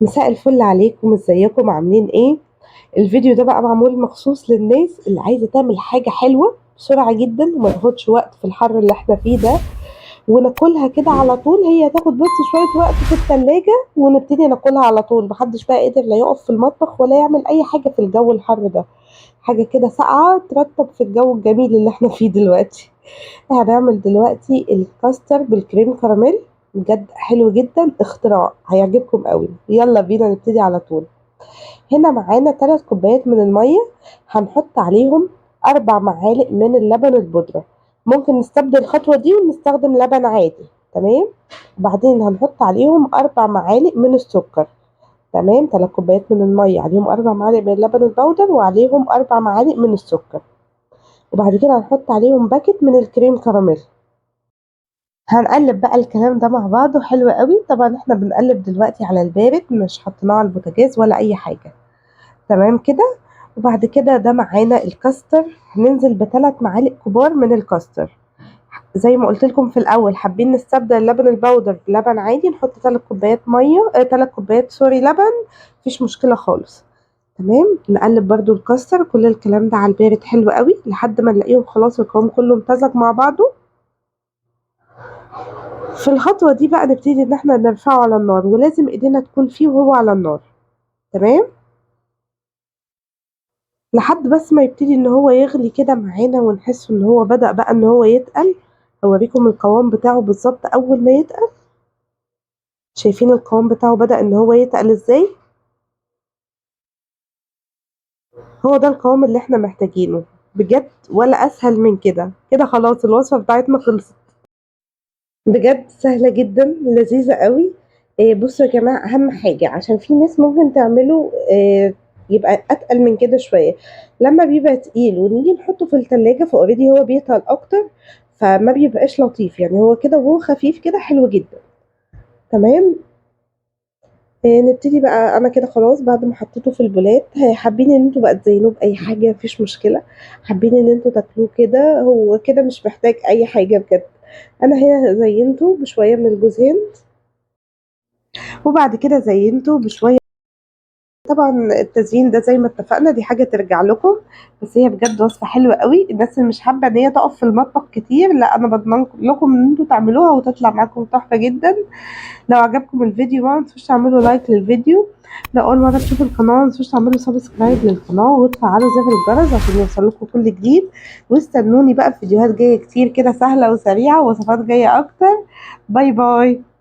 مساء الفل عليكم، ازيكم عاملين ايه؟ الفيديو ده بقى معمول مخصوص للناس اللي عايزه تعمل حاجة حلوة بسرعة جدا وما تاخدش وقت في الحر اللي احنا فيه ده، وناكلها كده على طول. هي تاخد بس شوية وقت في التلاجة ونبتدي ناكلها على طول. محدش بقى قادر لا يقف في المطبخ ولا يعمل اي حاجة في الجو الحر ده. حاجة كده ساقعه ترطب في الجو الجميل اللي احنا فيه دلوقتي. هنعمل دلوقتي الكاستر بالكريم كراميل، بجد حلو جدا، اختراع هيعجبكم قوي. يلا بينا نبتدي على طول. هنا معانا 3 كوبايات من المية، هنحط عليهم 4 معالق من اللبن البودرة. ممكن نستبدل الخطوة دي ونستخدم لبن عادي، تمام؟ وبعدين هنحط عليهم 4 معالق من السكر، تمام؟ 3 كوبايات من المية عليهم 4 معالق من اللبن البودر وعليهم 4 معالق من السكر. وبعد كده هنحط عليهم باكت من الكريم كراميل. هنقلب بقى الكلام ده مع بعضه حلو قوي. طبعا احنا بنقلب دلوقتي على البارد، مش حطيناه على البوتاجاز ولا اي حاجة، تمام كده؟ وبعد كده ده معانا الكاستر، هننزل بثلاث معالق كبار من الكاستر. زي ما قلت لكم في الاول، حابين نستبدل اللبن البودر بلبن عادي نحط 3 كوبايات مية، 3 كوبايات sorry لبن، مفيش مشكلة خالص، تمام؟ نقلب برده الكاستر، كل الكلام ده على البارد حلو قوي لحد ما نلاقيهم خلاص القوام كله امتزج مع بعضه. في الخطوة دي بقى نبتدي ان احنا نرفعه على النار، ولازم ايدينا تكون فيه وهو على النار، تمام؟ لحد بس ما يبتدي ان هو يغلي كده معانا ونحس ان هو بدأ بقى ان هو يتقل. اوريكم القوام بتاعه بالظبط اول ما يتقل. شايفين القوام بتاعه بدأ ان هو يتقل ازاي؟ هو ده القوام اللي احنا محتاجينه بجد، ولا اسهل من كده. كده خلاص الوصفة بتاعتنا خلصت، بجد سهلة جدا لذيذة قوي. بصوا يا جماعة، اهم حاجة عشان في ناس ممكن تعمله يبقى اتقل من كده شوية، لما بيبقى تقيل ونيجي نحطه في التلاجة فاوريدي هو بيتقل اكتر، فما بيبقاش لطيف. هو كده وهو خفيف كده حلو جدا، تمام؟ نبتدي بقى. انا كده خلاص بعد ما حطيته في البولات، حابين ان انتوا بقى تزينوه باي حاجة مفيش مشكلة، حابين ان انتوا تاكلوه كده، هو كده مش محتاج اي حاجة بجد. انا هنا زينته بشوية من الجوز هند، وبعد كده زينته بشوية. طبعا التزيين ده زي ما اتفقنا دي حاجة ترجع لكم، بس هي بجد وصفه حلوة قوي. الناس اللي مش حابة ان هي تقف في المطبخ كتير، لا انا بضمن لكم ان انتوا تعملوها وتطلع معاكم تحفة جدا. لو عجبكم الفيديو ما تنسوش تعملوا like للفيديو، لو اول مرة تشوفوا القناة ما تنسوش تعملوا subscribe للقناة وتفعلوا زر الجرس عشان يوصلكم كل جديد. واستنوني بقى في فيديوهات جاية كتير كده سهلة وسريعة ووصفات جاية اكتر. bye bye.